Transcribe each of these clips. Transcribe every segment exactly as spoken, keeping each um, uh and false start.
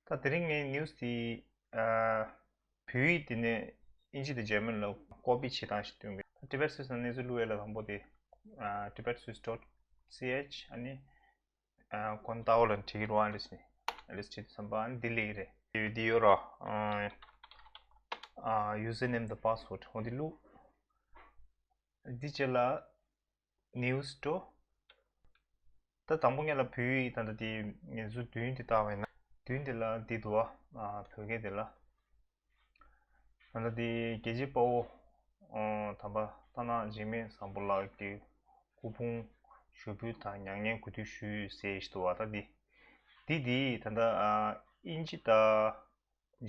ད་དེ་རིང་ངས་ནིའུ་སི་དེ་ཨ་བོད་ཡིག་དེ་ནས་དབྱིན་ཇི་དང་འཇར་མན་ལ་ཀོ་པི་བྱེད་སྟངས་ཤིག་སྟོན་གི། Tibet Swiss ནང་གནས་ཚུལ་བླུག་ཡས་ལ་དང་པོ་དེ་ཨ་tibet swiss dot c h ཨ་ནི་ཨ་ཁོང་ལྟ་བ་ལ་བྲིས་གི་རོགས། ཨ་ལིས་ནི་ཨ་ལིས་བྲིས་དུས་ཙམ་པ་ཨ་ནི་འདི་སླེབས་ཀྱི་རེད། དེ་འདི་ཡོད་ར། ཨ་ཨ་username དང་password འོ་འདི་བླུག། འདི་རྗེས་ལ་ནིའུ་སི་འགྲོ། ད་དང་པོ་ངེད་ལ་བོད་ཡིག་ད་ལྟ་དེ་ངེད་ཚོ་མདུན་དེ་བལྟ་བ་ཡིན་ན། མདུན་དེ་ལ་འདི་འདུག་བ། ཨ་བོད་སྐད་དེ་ལ། ད་ལྟ་དེ་རྒྱལ་གཅེས་དཔའ་བོ་ཨ་དམ་པ་རྟ་ནག་འཇིགས་མེད་བཟང་པོ་ལགས་ཀྱི་སྐུ་ཕུང་ཞུགས་འབུལ་དང་མྱ་ངན་གུས་འདུད་ཞུ་ཟེར་ཞིག་འདུག་བ། ད་འདི་འདི་འདི་ད་ལྟ་ཨ་དབྱིན་ཇི་དང་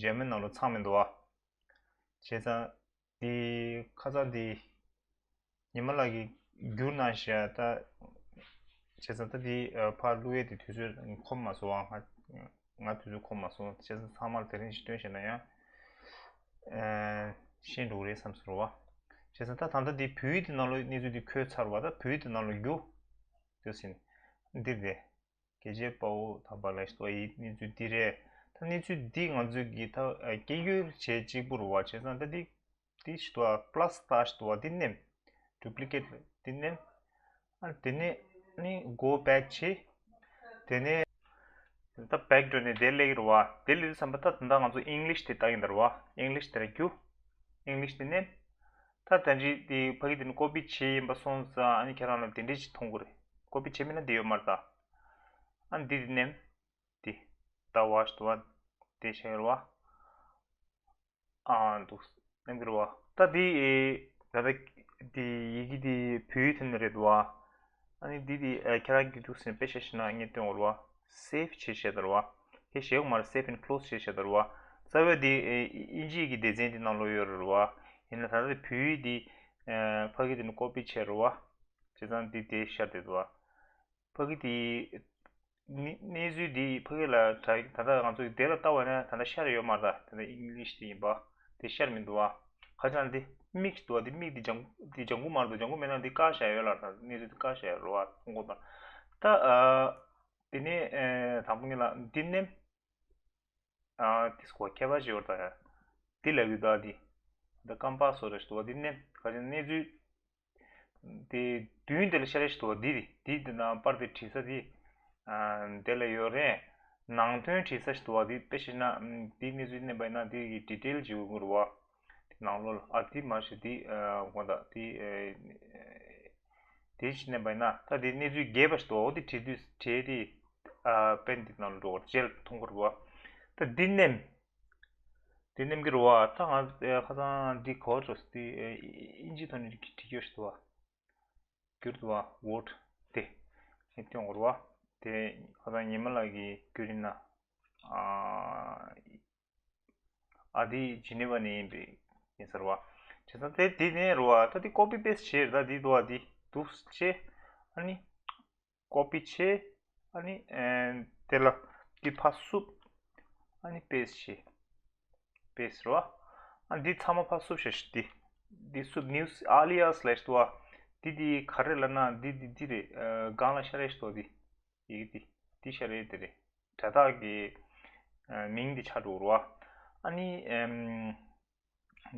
འཇར་མན་ནང་ལ་ཚང་མི་འདུག་བ། བྱས་ཙང་འདི་ཁ་སང་འདི་ཉི་མ་ལགས་ཀྱིས་བསྒྱུར་གནང་ཤག་ད་བྱས་ཙང་ད་འདི་ཕར་བླུག་ཡས་དེ་དུས་ཚོད་ཁོམ་མ་སོང་བ། ང་ང་དུས་ཚོད་ཁོམ་མ་སོང་། བྱས་ཙང་ཚང་མར་དེ་རིང་ཞིག་སྟོན་བྱས་ན་ཡང་ཤེས་འགྲོ་གི་རེད་བསམ་སོང་བ། བྱས་ཙང་ད་ད་ལྟ་འདི་བོད་ཡིག་དེ་ནང་ལ་གནས་ཚུལ་འདི་འཁོད་ཚར་བ། ད་བོད་ཡིག་དེ་ནང་ལ་བསྒྱུར་དེ་ཟིན་འདིར་དེ། རྒྱལ་གཅེས་དཔའ་བོ་དམ་པ་ལགས་ཞིག་ཏུ་ཡི་གནས་ཚུལ་འདི་རེད། ད་གནས་ཚུལ་འདི་ང་ཚོས་ཀྱི་ད་སྐད་སྒྱུར་བྱེད་གཅིག་པུ་རུ་བ་བྱས་ཙང་ད་འདི་འདི་ཞིག་ཏུ་བ་plus ད་ཞིག་ཏུ་བ་འདི་ནེམ་duplicate འདི་ནེམ། ཨ་དེ་ནས་ནི་go back བྱེད། དེ་ནས་ད་back འགྲོ་ནས་དེ་སླེབས་ཀྱི་རུ་བ། དེ་སླེབས་དུས་ཙམ་པ་ད་ད་ལྟ་ང་ཚོ་English དེ་ལྟ་གི་འདུག་རུ་བ། English དེ་ར་རྒྱུ། English དེ་ནེམ། ད་ད་ཅི་དེ་ཕ་གི་དེ་ནི་ཀོ་པི་བྱས་ཡིན་པ་སོང་ཙང་ཨ་ནི་ཁྱེད་རང་ལ་དེ་འདྲས་ཅིག་མཐོང་གི་རེད། ཀོ་པི་བྱས་མེད་ན་དེ་ཡོད་མ་རེད་ད། ཨ་ནི་དེ་དེ་ནེམ། དེ་ད་བ་ཞིག་ཏུ་བ་དེ་ཤེས་ར་བ། ཨ་འདུག་ནེམ་གི་ར་བ། ད་དེ་ད་ད་དེ་ཡི་གེ་དེ་བོད་ཡིག་ཐོན་ནི་རེད་བ། ཨ་ནི་དེ་དེ་ཁྱེད་རང་གི་འདུག་ཟེར་ནས་དཔེ་ཆ་ཞིག་ན་ངས་སྟོན་འོར་བ། Save བྱེད་ཤེས་ད་ར་བ། ཁྱེད་ཞེ་གོ་མ་རེད། Save and close བྱེད་ཤེས་ད་ར་བ། རྩ་བའི་དེ་དབྱིན་ཇིའི་གི་སྡེ་ཚན་དེ་ནང་ལོགས་ཡོད་རེད་བ། ཡིན་ན་ད་ལྟ་དེ་བོད་ཡིག་དེ་ཕ་གི་དེ་ནི་ཀོ་པི་བྱས་རེད་བ། བྱས་ཙང་དེ་དེ་ཤར་བསྡད་འདུག་བ། ཕ་གི་དེ་གནས་གནས་ཚུལ་དེ་ཕ་གི་ལ་དྲ་ད་ལྟ་ང་ཚོ་དེ་ལ་ལྟ་བ་ན་ད་ལྟ་ཤར་ཡོད་མ་རེད། ད་ད་ལྟ་English དེ་ཡིན་པ་དེ་ཤར་མི་འདུག་བ། ཁ་ཅང་དེ་མིག་འདུག་བ། དེ་མིག་དེ་ལྗང་དེ་ལྗང་གུ་མ་རེད་འདུག་ལྗང་གུ་མེད་ན་དེ་བཀག་བཞག་ཡོད་ལ། ད་གནས་ཚུལ་དེ་བཀག་བཞག་ཡོད་རེད་བ། མཐོང་གོ་ད་ད་དེ་ནས་དང་པོ་ངེད་ལ་འདི་ནས། ཨ་དེ་སྐོར་ཁྱད་པར་ཞིག་ཡོད་ད་ཡ། དེ་ལབ་ཡོད་ད་དེ། ད་ཀམ་པ་སོ་རེ་ཞིག་འདུག་བ། དེ་ནས་ག་ཅིག་གནས་ཚུལ་དེ་མདུན་དེ་ལ་ཤར་རེ་ཞིག་འདུག་བ། དེ་དེ་དེ་དེ་ནང་པར་དེ་བྲིས་ས་དེ་ཨ་དེ་ལ་ཡོད་རེད། ནང་དོན་བྲིས་ས་ཞིག་འདུག་བ། དེ་དཔེ་བཤད་ན་དེ་གནས་ཚུལ་གནས་པ་ཡིན་ན་དེ་གི་detail ཅིག་ཡོང་གི་རེད་བ། དེ་ནང་ལོགས་ལ་ཨ་དེ་མ་ཤེས་དེ་ཨ་དགོངས་དག་དེ་ཨ། དེ་ཕྱིན་ནས་བས་ན་ད་དེ་གནས་ཚུལ་རྒྱས་པ་ཞིག་འདུག་དེ་བྲིས་དུས་བྲིས་ཏེ་ཨ་པན་དེ་ནང་ལ་འགྲོ་བར་རྗེས་ལ་མཐོང་དགོས་རེད་བ། ད་འདི་ནེམ། འདི་ནེམ་གི་རེད་བ། ད་ང་ཁ་སང་འདི་གོ་ཅོས་དེ་དབྱིན་ཇི་ཐོག་ནས་བྲིས་ཡོད་ཞིག་འདུག་བ། བསྒྱུར་འདུག་བ། Word དེ་ངས་སྟོན་དགོས་རེད་བ། དེ་ཁ་སང་ཉི་མ་ལགས་ཀྱིས་བསྒྱུར་ཡིན་ན་ཨ། ཨ་དེ་ཇི་ནི་ཝ་ནས་ཡིན་པའི་ཡིན་ཟེར་བ། བྱས་ཙང་དེ་དེ་ནས་རུ་བ། ད་དེ་copy paste བྱས་རེད། ད་དེ་འདུག་བ། དེ་འདུག་བྱས་ཨ་ནི་copy བྱས་ཨ་ནི་དེ་ལ་དེ་ཕར་བསུབ། ཨ་ནི་paste བྱས། paste རུ་བ། ཨ་འདི་ཚང་མ་ཕར་བསུབ་བྱས་ཤིག་དེ་དེ་བསུབ། New alias ལབ་ཞིག་འདུག་བ། དེ་དེ་ག་རེ་ལབ་ན་དེ་དེ་དེ་རེད། སྒང་ལ་ཤར་རེ་ཞིག་འདུག་བ། དེ་ཡི་གེ་དེ་དེ་ཤར་རེ་དེ་རེད། དྲ་ཐག་གི་མིང་དེ་ཆགས་འགྲོ་རུ་བ། ཨ་ནི་ཨེམ།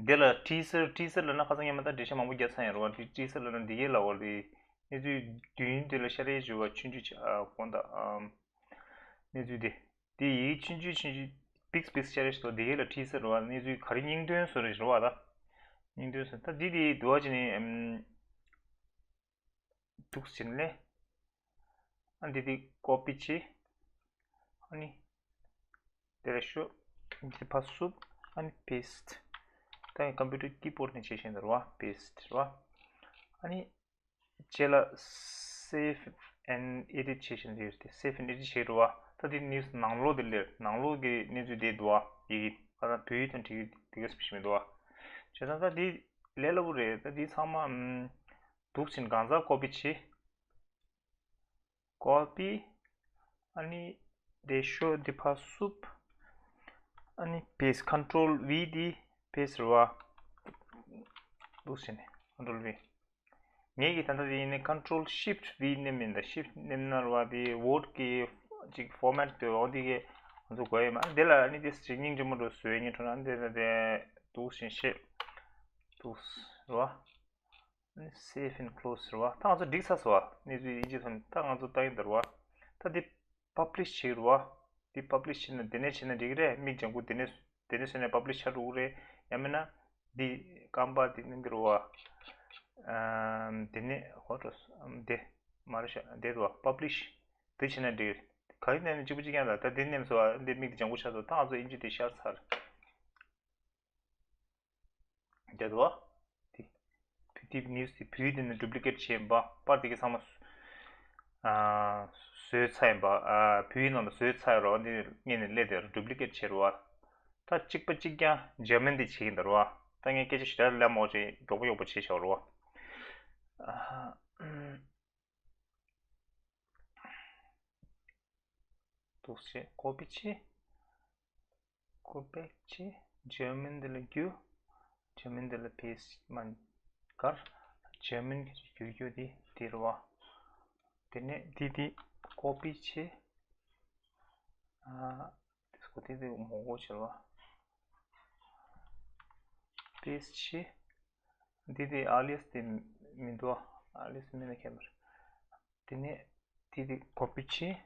དེ་ལ་teaser teaser ལབ་ན་ཁ་སང་ངས་མ་ལྟ་འགྲེལ་བཤད་མང་པོ་རྒྱག་ཚར་ཡིན་རུ་བ། དེ་teaser ལབ་ན་འདི་གའི་ལ་བར་དེ་གནས་ཚུལ་མདུན་དེ་ལ་ཤར་རེ་བྱུང་བ། ཆུང་ཆུང་ཆ་གོང་དང་ཨམ། གནས་ཚུལ་དེ་དེ་ཡི་གེ་ཆུང་ཆུང་ཆུང་ཆུང་big big ཤར་རེ་ཞིག་འདུག་དེ་གའི་ལ་teaser རུ་བ། གནས་ཚུལ་ག་རེ་སྙིང་དོན་བཟོ་རེ་རུ་བ། ད་སྙིང་དོན་བཟོ་ད་འདི་དེ་དུ་བ་ཅི་ནས་ཨམ། འདུག་ཟིན་ལེ། ཨ་འདི་འདི་copy བྱེད། ཨ་ནི། དེ་ལ་ཤོག་འདི་ཕར་བསུབ། ཨ་ནི་paste། ད་ཡང་computer keyboard ནས་བྱེད་བཞིན་དུ་རེད་བ། paste རེད་བ། ཨ་ནི། རྗེས་ལ་save and edit བྱེད་བཞིན་དུ་ཡོད་དེ། save and edit བྱེད་རེད་བ། ད་འདི་news ནང་ལོགས་དེ་ལེར་ནང་ལོགས་ཀྱི་གནས་ཚུལ་དེ་འདུག་བ། ཡི་གེ་ཁ་སང་བོད་ཡིག་དང་བྲིས་ཡོད་དེ་ག་སུ་ཞིག་མི་འདུག་བ། བྱས་ཙང་ད་འདི་ལས་སླ་པོ་རེད། ད་འདི་ཚང་མ་འདུག་ཟིན་གང་ཚང་copy བྱེད། copy ཨ་ནི་དེ་ཤོག་འདི་ཕར་བསུབ། ཨ་ནི་paste control V འདི་paste རེད་བ། འདུག་ཟིན་control V། ངེད་ཀྱི་ད་ལྟ་དེ་ཡིན་ནི་control shift V ནེམ་ཡིན་ད། shift ནེམ་ན་རེད་བ། དེ་word གི་ཅིག་format དེ་འོ་དེ་གི་ ང་ཚོ་དགོས་ཡོད་མ་རེད། དེ་ལ་ནི་དེ་སྙིང་རྗེ་མོ་འགྲོ་བཟོས་སྙིང་ཁྲོ་ན་འདི་ལ་དེ་འདུག་བཞིན་ཤེས་འདུག་རེད་བ། ནི་save and close་རེད་བ། ད་ང་ཚོ་འགྲིག་ཚར་སོང་བ། གནས་ཚུལ་ཡིན་གཅིག་ཐོན། ད་ང་ཚོ་ལྟ་ཡིན་ད་རེད་བ། ད་འདི་publish་བྱེད་རེད་བ། འདི་publish་བྱེད་ན་འདི་ནས་བྱེད་ན་འགྲིག་གི་རེད། མིག་ལྗང་ཁུ་འདི་ནས་འདི་ནས་བཟོས་ནས་publish་བྱ་འགྲོ་གི་རེད། ཡང་མིན་ན་འདི་རྐང་པ་འདི་གནོན་གི་རེད་བ། ཨམ། འདི་ནས་ཧོ་ཀྲོས་ཨམ། འདི་མ་རེད་ཤག་འདི་རེད་བ། publish་འདི་བྱེད་ན་འགྲིག་གི་རེད། ག་རེ་ནས་ནི་གཅིག་པུ་གཅིག་རྐྱང་ལ་ད་འདི་ནེམ་སོ་འདི་མིག་འདི་ལྗང་ཁུ་ཆགས་སོང་། ད་ང་ཚོ་དབྱིན་ཇི་དེ་ཤར་ཚར། རེད་བ། དེ་PDF news་དེ་བོད་ཡིག་དེ་ནས་duplicate་བྱས་ཡིན་པ། པར་དེ་གི་ཚང་མ་བཟོས་ཚར་ཡིན་པ། བོད་ཡིག་ནང་ལ་བཟོས་ཚར་ཡོད་རེད་བ། འདི་སྔོན་ནས་སླེབས་དེ་duplicate་བྱས་རེད་བ། ད་གཅིག་པ་གཅིག་རྐྱང་German་དེ་བྱེད་ཀྱི་འདུག་རེད་བ། ད་ངས་སྐད་ཆ་ཞེ་དྲག་ལབ་མ་དགོས་ཅིག་མགྱོགས་པོ་མགྱོགས་པོ་བྱས་བཞག་རེད་བ། འདུག་བྱས་copy་བྱས། Go back་བྱས། German་འདི་ལ་བསྒྱུར། German་འདི་ལ་paste་མ་གར། German་གི་བསྒྱུར་རྒྱུ་དེ་འདི་རེད་བ། དེ་ནས་འདི་འདི་copy་བྱས། ཨ། དེ་སྐོར་དེ་དེ་མོ་གོ་བྱེད་བ། Paste་བྱས། འདི་དེ་alias་དེ་མི་འདུག alias་མིན་ན་ཁྱད་མེད། དེ་ནས་དེ་དེ་copy་བྱས།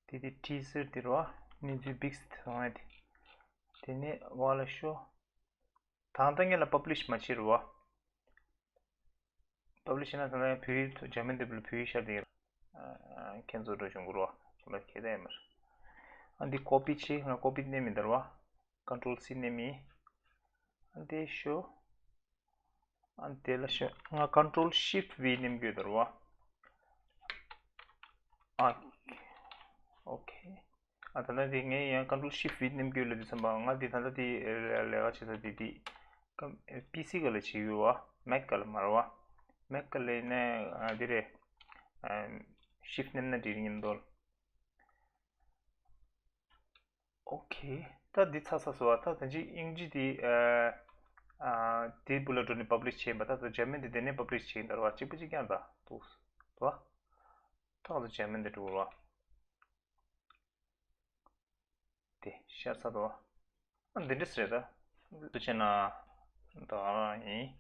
དེ་དེ་teaser་དེ་རེད་བ། གནས་ཚུལ་big་དེ་སོང་ཡ་དེ། དེ་ནས་བ་ལ་ཤོ། ད་ལྟ་ངེད་ལ་publish་མ་བྱེད་རེད་བ། publish་བྱས་ན་ད་ལྟ་ཡང་བོད་ཡིག་German་དེ་ལ་བོད་ཡིག་ཤར་དེ་ཡིན། ཁྱེད་ཚོ་འགྲོ་བྱུང་གོ་རེད་བ། ཁྱེད་ལ་ཁྱད་ད་ཡ་མར། ཨ་འདི་copy་བྱས། ང་copy་ནས་མི་འདར་བ། Control C་ནས་མི། ཨ་འདི་ཤོ། ཨ་དེ་ལ་ཤོ། ང་Control Shift V་ནེམ་དགོས་དོར་བ། ཨ། ཨོ་ཁེ། ཨ་ད་ལྟ་དེ་ངས་ཡང་Control Shift V་ནེམ་དགོས་ལ་དུས་ཙམ་པ་ང་དེ་ད་ལྟ་དེ་ལས་ཀ་བྱེད་ས་དེ་དེ་ཀམ་PC་ག་ལ་བྱེད་ཡོད་བ། Mac་ག་ལ་མ་རེད་བ། Mac་ག་ལ་ཡིན་ན་ཨ་དེ་རེད། ཨ་Shift་ནེམ་ན་འགྲིག་ཉིན་དོར། ཨོ་ཁེ། ད་འདི་ཚར་ཚར་སོང་བ། ད་ད་ཅི་ཨིན་ཇི་འདི་ཨ་ཨ་འདི་བུ་ལ་འགྲོ་ནས་publish་བྱས་པ། ད་ད་German་འདི་དེ་ནས་publish་བྱས་ཡིན་ད་ར་བ། གཅིག་པ་གཅིག་རྐྱང་ད་འདུག་ད། ད་ད་German་འདི་འགྲོ་ར། དེ་ཤར་ཚར་ད། ཨ་འདི་འདྲ་ཟེར་ད། དུ་བྱས་ན་ད་ཡིན།